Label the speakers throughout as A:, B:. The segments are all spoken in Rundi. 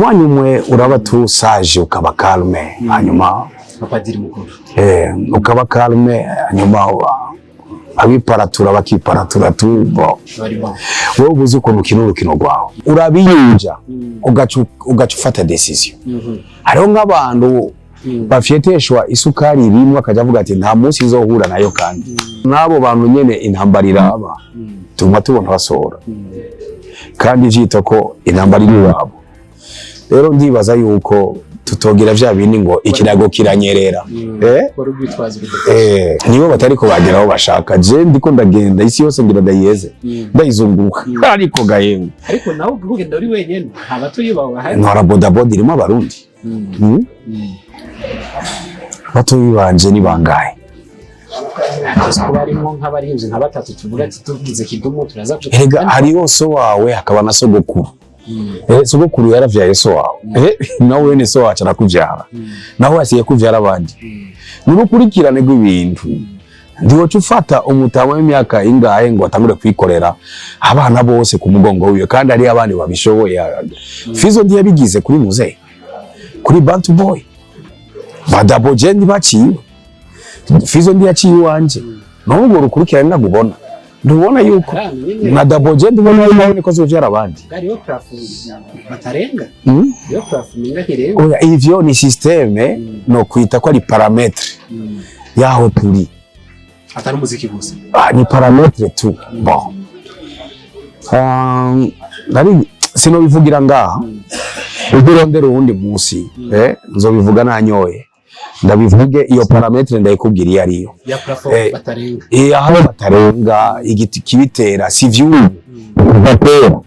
A: Umwanya umwe uraba tu sage, ukaba calme, hanyuma
B: Nka padiri mukuru.
A: Ukaba calme, hanyuma abiparatura bakiparatura tu, bon.
B: Barimo.
A: Wewe ubuze ukuntu ukina urukino rwawe, urabiyunja, ugaca ufata décision. Hariho nk'abantu bafyeteshwa isukari rimwe, akajya avuga ati: "Nta munsi nzohura nayo." Kandi n'abo bantu nyene intambara iraba, tuguma tubona basohora, kandi vyita ko intambara iri iwabo. Rero ndibaza yuko tutogira vya bindi ngo ikirago kiranyerera.
B: Wari urwitwazo rudafashe.
A: Nibo batariko bagera aho bashaka. Je ndiko ndagenda isi yose, ngira ndayiheze, ndayizunguruka, ariko gahembwe.
B: Ariko nawe ugenda uri wenyine, nta batuyi bawe bahari.
A: Ntwara bodaboda irimo Abarundi. Batoyi banje ni bangahe?
B: Tuzi ko barimo nk'abarinzi nka batatu, tuvuga ati tugize Kidumu turaza.
A: Erega hariho so wawe, hakaba na sogokuru. Sogokuru yaravyaye so wawe, nawe wene so wacu arakuvyara, naho asiye kuvyara abandi. Ni urukurikirane rw'ibintu. Ntiwoca ufata umutama w'imyaka ingahe ngo atangure kwikorera abana bose ku mugongo wiwe, kandi hari abandi babishoboye. Fizo ntiyabigize kuri muzehe, kuri Bantu Boy, ba Double J ntibaciwe, Fizo ntiyaciye iwanje. N'ubwo rukurikirane nagubona, ntubona yuko na Double J ndubona yuko niko azovyara abandi.
B: Hariho plafond batarenga. Iyo plafond inga ntirenga.
A: Oya, ivyo ni système, no kwita ko ari paramètre yaho turi.
B: Atari umuziki gusa.
A: Ah, ni paramètre tu. Bon, nari sinobivugira ngaha, ubwo urondera uwundi munsi, nzobivuga nanyoye, ndabivuge. Iyo paramètre ndayikubwira iyo ariyo.
B: Ya plafond batarenga.
A: Aho batarenga, igiti kibitera si vy'ubu, kuva kera.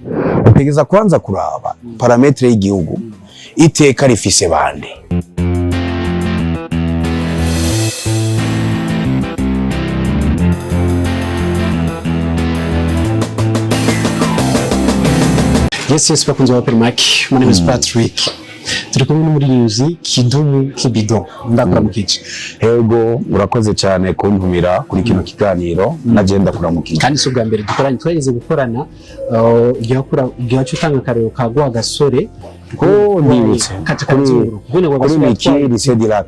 A: Utegeza kwanza kuraba paramètre y'igihugu, iteka rifise bande.
B: Yes, bakunzi ba Open Mic, my name is Patrick. Turi kumwe n'umuririmbyi Kidumu Kibido. Ndakuramukije.
A: Ego, urakoze cyane kuntumira kuri kino kiganiro, nagenda kuramukije.
B: Kandi si ubwa mbere dukoranye, twageze gukorana igihe wacu utanga akarero ka Gwa Gasore.
A: Oh, ndibutse.
B: Kuri
A: Kuri Miki Lycée du Lac.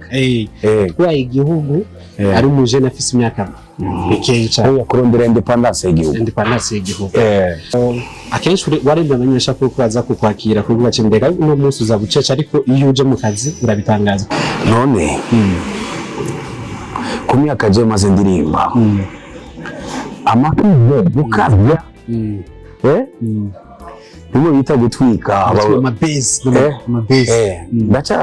B: Twaye igihugu ari umujene afise imyaka mikeyi cyane.
A: Oya, kurondera indépendance y'igihugu.
B: Indépendance y'igihugu. Akenshi warenda abamenyesha ko baza kukwakira kuvuga ati mbega uno munsi uza bucece, ariko iyo uje mu kazi urabitangaza.
A: None ku myaka je maze ndirimba amakize gukabya, bimwe bita gutwika.
B: Amabase. Amabase.
A: Ndaca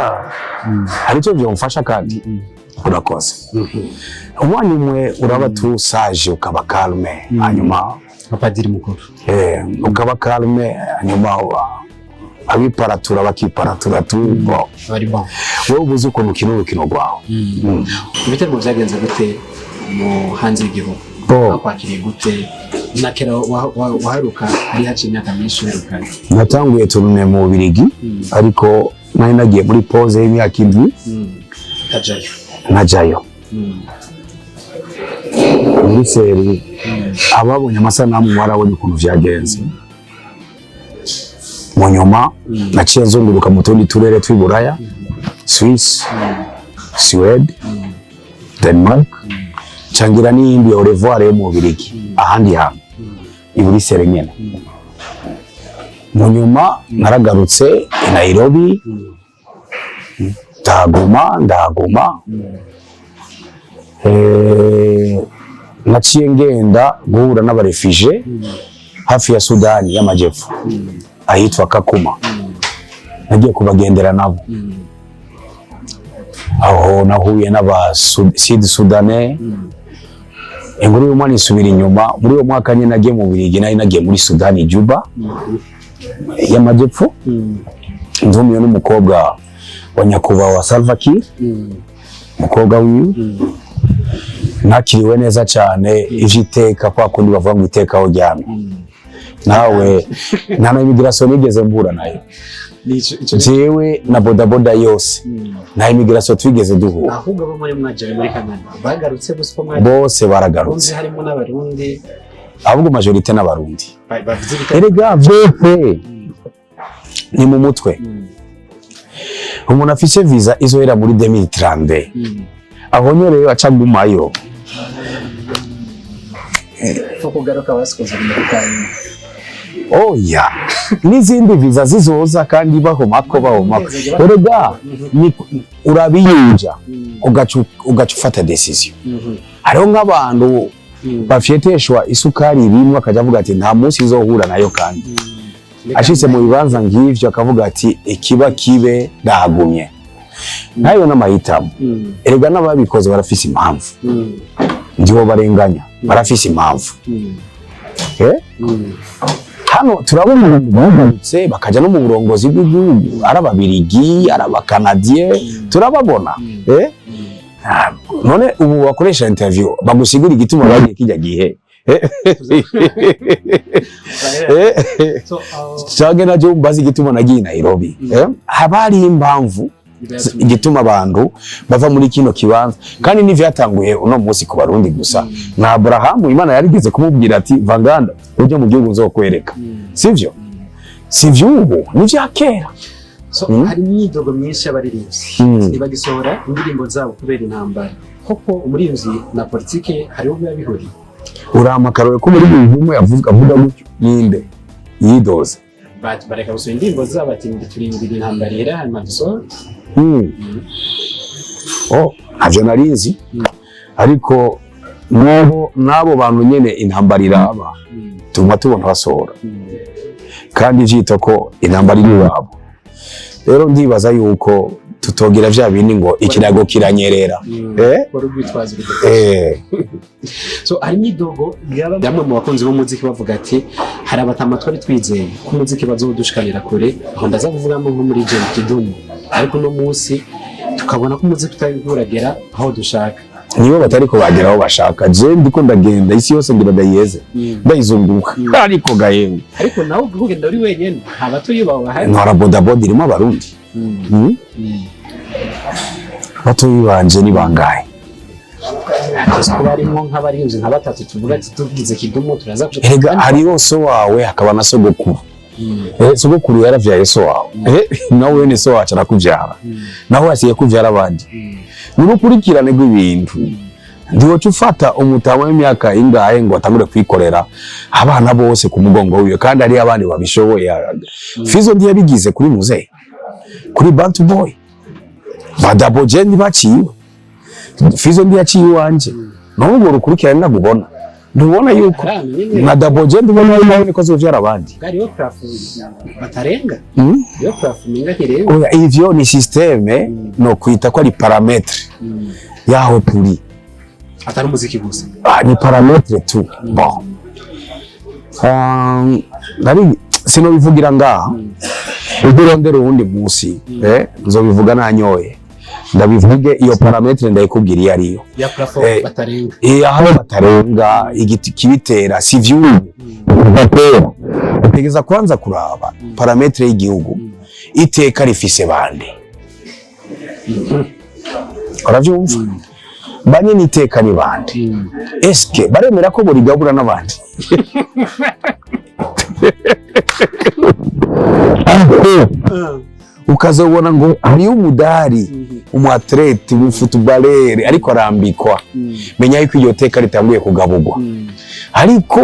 A: hari icyo byomfasha, kandi urakoze. Umwanya umwe uraba tu sage, ukaba calme, hanyuma
B: Nka padiri mukuru.
A: Ukaba calme, hanyuma abiparatura bakiparatura tu, bon.
B: Barimo.
A: Wowe ubuze ukuntu ukina urukino rwawe.
B: Ibiteramo byagenze gute mu hanze y'igihugu?
A: Bon.
B: Bakwakiriye gute? Na kera waheruka hari haciye imyaka myinshi uheruka.
A: Natanguye tournée mu Bubiligi, ariko nari nagiye muri pause y'imyaka 7.
B: Kajayo.
A: Nkajayo muri seri. Ababonye amasanamu barabonye ukuntu vyagenze. Mu nyuma naciye nzunguruka mu tundi turere tw'i Buraya: Swiss, Suède, Denmark, cangira n'iyindi au revoir yo mu Bubiligi, ahandi hantu i Buruseli nyene. Mu nyuma naragarutse i Nairobi, ndahaguma ndahaguma. Naciye ngenda guhura n'aba réfugiés hafi ya Sudani y'Amajepfo, ahitwa Kakuma. Nagiye kubagendera nabo. Aho nahuye n'aba Sud Soudanais. Inkuru y'umwana isubira inyuma. Muri uwo mwaka nyine nagiye mu Bubiligi, nari nagiye muri Sudani, Juba y'Amajepfo, ndumiwe n'umukobwa wa nyakubahwa Salva Kiir, umukobwa wiwe. Nakiriwe neza cyane, ivy'iteka, kwa kundi bavuga ngo iteka aho ryamye. Nawe nta na immigration nigeze mbura nayo. Jewe na bodaboda yose, nta immigration twigeze duhura.
B: Ahubwo abo muri mwajanye muri Canada bagarutse gusa uko mwaje?
A: Bose baragarutse.
B: Harimo n'Abarundi?
A: Ahubwo majorité n'Abarundi.
B: Bavuze ibitaro.
A: Erega vyose ni mu mutwe. Umuntu afise visa izohera muri 2032, aho nyene rero aca agumayo.
B: Ko kugaruka basikoze muri kanya.
A: Oya, n'izindi visa zizoza kandi bahomako bahomako. Erega urabiyunja, ugaca ufata décision. Hariho nk'abantu bafyeteshwa isukari rimwe, akaja avuga ati: "Nta munsi izohura nayo." Kandi ashitse mu bibanza nk'ivyo akavuga ati: "Ikiba kibe, ndahagumye." Nayo n'amahitamo. Erega n'ababikoze barafise impamvu, ndibo barenganya, barafise impamvu. Eh? Hano turabona abantu bagarutse bakaja no mu burongozi bw'igihugu, ari Ababirigi, ari Abakanadiye, turababona. Eh? Ah, none ubu bakoresha interview bagusigura igituma bagiye kijya gihe? Eh? Eh?
B: So,
A: Canke navyo mbazi igituma nagiye Nairobi. Eh? Haba hariho impamvu igituma abantu bava muri kino kibanza, kandi n'ivyatanguye uno munsi ku Barundi gusa. Na Abrahamu Imana yarigeze kumubwira ati: "Vanganda uje mu gihugu nzokwereka." Sivyo? Sivyo, ubu ni vya kera.
B: So, hari imyidogo myinshi y'abaririmbyi ntibagisohora indirimbo zabo kubera intambara. Koko umuririmbyi na politike hariho biba bihuriye?
A: Urampa akarore ko muri umwe avuga gutyo, ninde yidoze?
B: Bareka gusohora indirimbo zabo, ati: "Turindira intambara ihera hanyuma dusohore."
A: Oh, ntavyo narizi. Ariko n'abo bantu nyene intambara iraba, tuguma tubona basohora, kandi vyita ko intambara iri iwabo. Rero ndibaza yuko tutogira vya bindi ngo ikirago kiranyerera. Eh?
B: Wari urwitwazo rudafashe. So hari imyidogo bamwe mu bakunzi b'umuziki bavuga ati: "Hari abatama twari twizeye ko umuziki bazodushikanira kure." Aho ndaza kuvugamo nko muri Jane Kidumu, ariko uno munsi tukabona ko umuziki utari uragera aho dushaka.
A: Nibo batariko bagera aho bashaka. Je ndiko ndagenda isi yose, ngira ndayeze, ndayizunguruka, ariko gahembwe.
B: Ariko nawe ugenda uri wenyene, nta batuyi bawe bahari.
A: Ntwara bodaboda irimo Abarundi. Batoyi banje ni bangahe?
B: Tuzi ko barimo nk'abarinzi nka batatu, tuvuga ati tugize Kidumu turaza
A: Erega hariho so wawe, hakaba na sogokuru. Eh, sogokuru yaravyaye so wawe. Eh, nawe ni so wacu arakuvyara, naho asiye kuvyara abandi. Ni urukurikirane rw'ibintu. Ntiwoca ufata umutama w'imyaka ingahe ngo atangure kwikorera abana bose ku mugongo wiwe, kandi hariyo abandi babishoboye. Fizo ntiyabigize kuri muzehe, kuri Bantu Boy, ba Double J ntibaciwe, Fizo ntiyaciye iwanje. None urwo rukurikirane nagubona, ntubona yuko na Double J ndubona nawe niko azovyara abandi?
B: Bwariho plafond batarenga. Iyo plafond minga ntirenga.
A: Oya, ivyo ni système, no kwita ko ari paramètre yaho turi.
B: Atari umuziki gusa.
A: Ah, ni paramètre tu. Bon, nari sinobivugira ngaha, ubwo urondera uwundi munsi, nzobivuga nanyoye, ndabivuge. Iyo paramètre ndayikubwira iyo ariyo.
B: Ya plafond batarenga.
A: Aho batarenga, igiti kibitera si vy'ubu, kuva kera. Utegeza kwanza kuraba paramètre y'igihugu, iteka rifise bande, uravyumva? Banyene iteka ni bande? Eske baremera ko borigabura n'abandi? Aho ukazobona ngo hariyo umudari, umu athlète, umu footballeur, ariko arambikwa, menya yuko iryo teka ritanguye kugaburwa. Ariko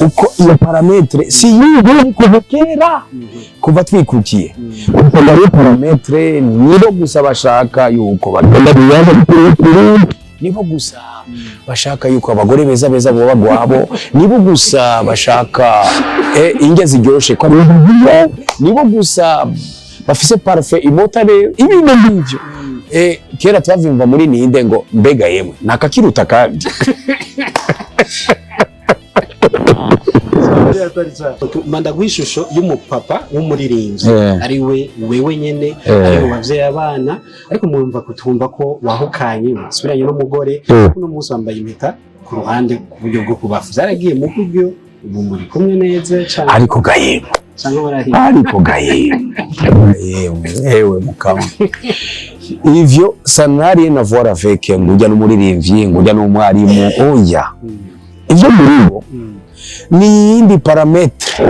A: uko iyo paramètre si y'ubu, kuva kera, kuva twikukiye, usanga ariyo paramètre. Nibo gusa bashaka yuko bagenda bibanza bikuru, nibo gusa bashaka yuko abagore beza beza boba gwabo, nibo gusa bashaka indya ziryoshe ko ari nibo gusa bafise parfum imota. Rero ibintu nk'ivyo, kera twavyumva muri ninde ngo mbega yemwe nakakiruta kandi.
B: Manda guha ishusho y'umupapa w'umuririmbyi ari we wewe nyene, ari mu bavyeyi abana, ariko murumva kutumva ko wahukanye, wasubiranye n'umugore. Uno munsi wambaye impeta ku ruhande ku buryo bwo kubafu, vyaragiye mu buryo ubu muri kumwe neza cane?
A: Ariko gahemwe.
B: Canke warahiye?
A: Ariko gahemwe, yemwe, ewe mukama, ivyo ça n'a rien à voir avec ngo ujya n'umuririmbyi, ngo ujya n'umwarimu. Oya, ivyo muri bo ni iyindi paramètre,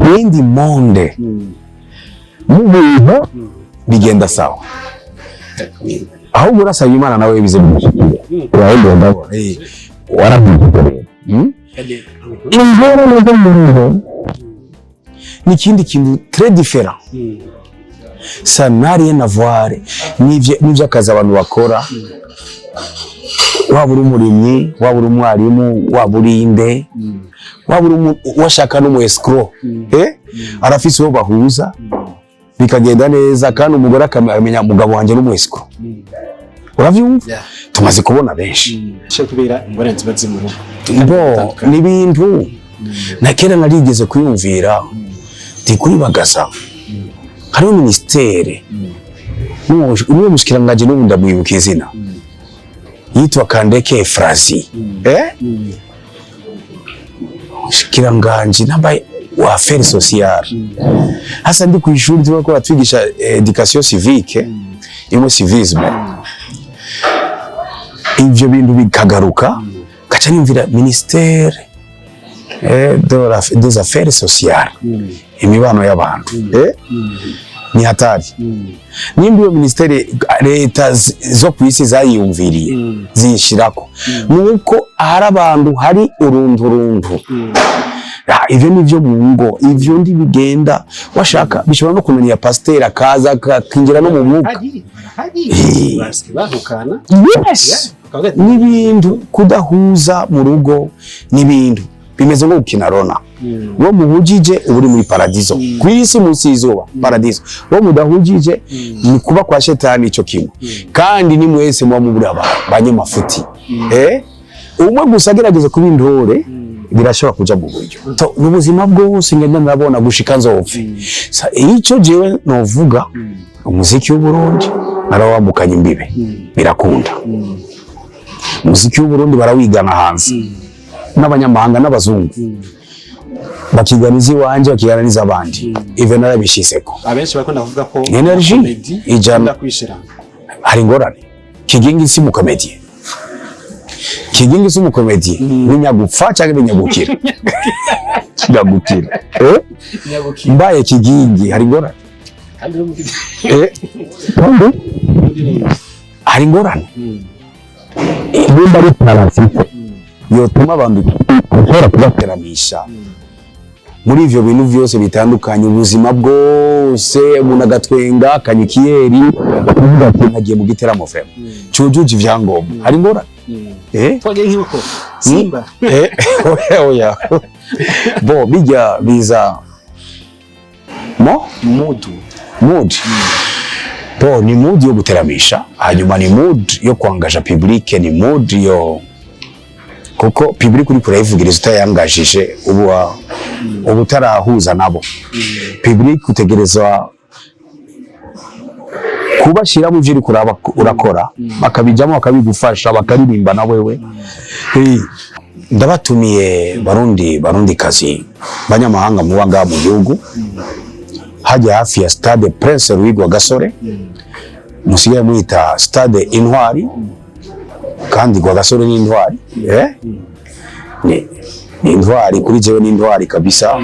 A: ni iyindi monde. Mu bintu bigenda sawa, ahubwo urasaba Imana nawe bize bimushikire. Urahembera, ndabona warabyumvise rero. Ingorane zo mu rugo ni ikindi kintu très différent, ça n'a rien à voir n'ivy'akazi abantu bakora. Waba uri umurimyi, waba uri umwarimu, waba uri inde, waba uri washaka n'umu escroc, arafise uwo bahuza bikagenda neza, kandi umugore akamenya umugabo wanjye n'umu escroc. Uravyumva?
B: Yeah.
A: Tumaze kubona benshi.
B: Cyo kubera ingorane ziba ziri mu rugo.
A: Bo ni ibintu na kera narigeze kwiyumvira, ndi kuribagaza hariho ministère n'uwo mushikiranganji, n'ubu ndamwibuka izina, yitwa Kandeke Efrazi, mushikiranganji nambaye wa affaires sociales. Hasa ndi ku ishuri turiko batwigisha éducation civique, irimo civisme, ivyo bintu bikagaruka, gaca nimvira ministère des affaires sociales, imibano y'abantu, ni hatari. Nimba iyo ministère leta zo ku isi zayiyumviriye ziyishirako, nuko hari abantu hari urunturuntu. Ivyo nivyo mu ngo, ivyo ndibigenda washaka bishobora no kunanira pasiteri akaza akinjira no mu mwuka.
B: Hari barahari basigaye bahukana.
A: Yes.
B: Bakavuga ati,
A: N'ibintu kudahuza mu rugo n'ibintu bimeze nko gukina rona. Uwo muhujije uba uri muri paradizo ku isi munsi y'izuba, paradizo. Uwo mudahujije ni kuba kwa shetani ico kimwe, kandi ni mwese muba muburi abanyamafuti. Umwe gusa agerageza kuba intore, birashobora kuja mu buryo. Mu buzima bwose ngenda ndabona gushika nzopfe. Ico jewe novuga, umuziki w'Uburundi narawambukanye imbibe, birakunda. Umuziki w'Uburundi barawigana hanze n'abanyamahanga n'abazungu, bakigana iz'iwanje, bakigana n'iz'abandi. Ivyo narabishiseko.
B: Abenshi bakunda kuvuga ko
A: Energy
B: comedy
A: ijana.
B: ikunda kwishira.
A: Hari ingorane. Kigingi si umukomediye, Kigingi si umukomediye. Ni nyagupfa cyangwa ni nyagukira? Nyagukira, eh?
B: Nyagukira.
A: Mbaye Kigingi hari ingorane.
B: Kandi no mu
A: Eh,
B: ndirimbo.
A: Hari ingorane. Nimba ari parasite yotuma abantu ushobora kubateramisha muri ivyo bintu vyose bitandukanye, ubuzima bwose, umuntu agatwenga, akanywa ikiyeri, akavuga ati nagiye mu giteramo vraiment cujuje ivyangombwa, hari ingorane, eh?
B: Twagiye nk'inkoko simba.
A: Eh, oya, oya, bo bijya biza mo
B: mudu.
A: Mood, bo ni mood yo guteramisha, hanyuma ni mood yo kwangaja public, ni mood yo kuko public uri kurayivugiriza utayangajije ubu utarahuza nabo. Public utegerezwa kubashira mu byo uri kuraba urakora, bakabijamo, bakabigufasha, bakaririmba na wewe. Ndabatumiye Barundi, Barundi kazi, banyamahanga muba ngaha mu gihugu, hajya hafi ya Stade Prince Louis Rwagasore, musigaye mwita Stade Intwari, kandi Rwagasore ni intwari, eh? Ni intwari kuri jewe, ni intwari kabisa.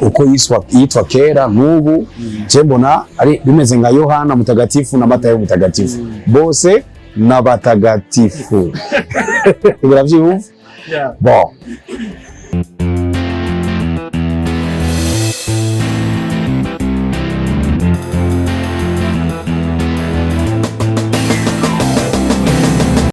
A: Uko yitwa kera n'ubu, je mbona ari bimeze nka Yohana Mutagatifu na Matayo Mutagatifu, bose n'abatagatifu. Uravyumva?
B: Yeah.
A: Bon.